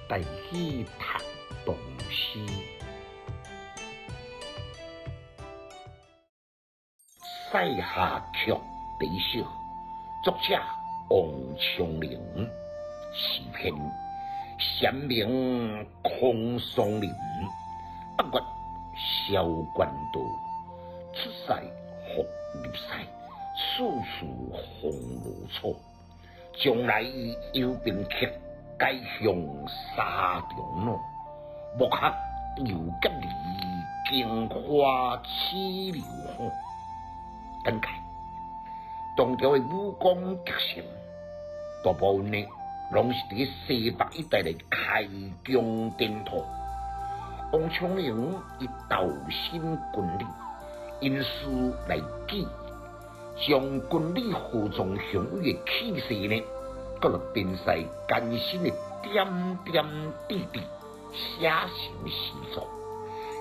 台語讀唐詩。塞下曲第一首，作者王昌齡，詩篇山明空桑林，北越蕭關道，出塞復入塞，處處逢羅草。將來幽兵客，該向沙場老。莫學游俠兒，鏡花似流火。簡介：唐朝的武功極盛，大部分呢，攏是佇西北一帶來開疆展土。王昌齡伊投身軍旅，因事來記，將軍旅荷壯雄偉的氣勢呢，閣落邊塞艱辛的點點滴滴寫成詩作，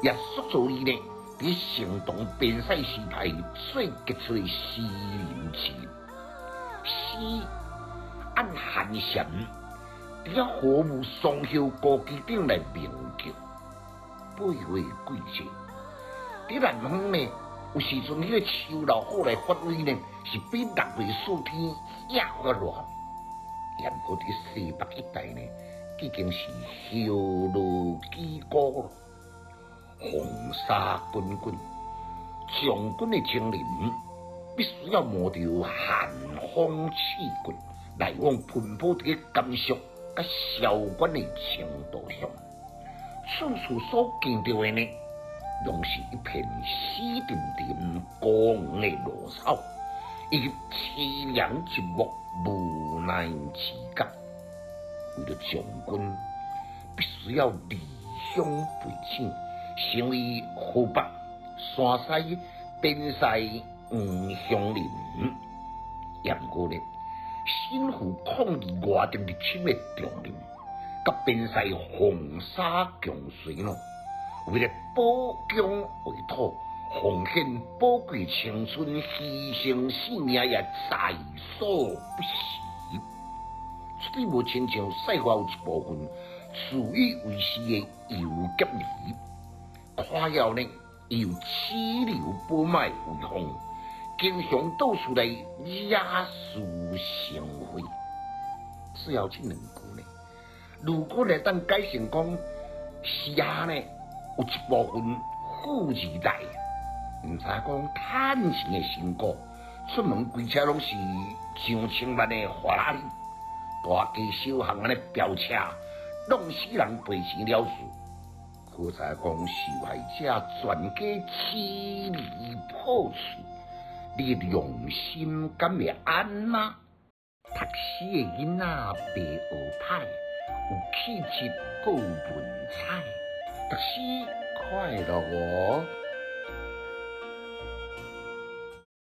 也塑造伊呢佇盛唐邊塞詩派最傑出的詩人之一。詩按寒蟬佇遐禾霧霜葉高機頂來鳴叫，八月季節，佇南方呢，有時陣彼個秋老虎來發威呢，是比6月4天也閣熱。毋過佇西北一帶呢，已經是葉落幾股咯，風沙滾滾，將軍的精靈必須要冒著寒風刺骨，來往奔波佇個甘肅佮蕭關的程度上，處處所見著的呢，攏是一片死沉沉孤黃的落草，以及淒涼寂寞無奈之感。為著將軍，必須要離鄉背井，成為河北、山西邊塞王昌齡。毋過呢，身負抗御外敵入侵的重任，佮邊塞風沙共隨咯。為了保疆衛土，奉獻寶貴青春，犧牲性命也在所不惜。出去無親像賽花有一部分自以為是的游俠兒，誇耀呢伊有氣流飽滿的威風，經常到處來惹是生非。最後這兩句呢，如果會當改成講時下呢，有一部分富二代，毋知講趁錢的成果，出門開車攏是上千萬的法拉利，大街小巷按呢飆車，弄死人賠錢了事。可知講受害者全家支離破碎，你的良心敢會安嗎？讀書的囡仔袂學歹，有氣質閣有文采，讀書快樂哦。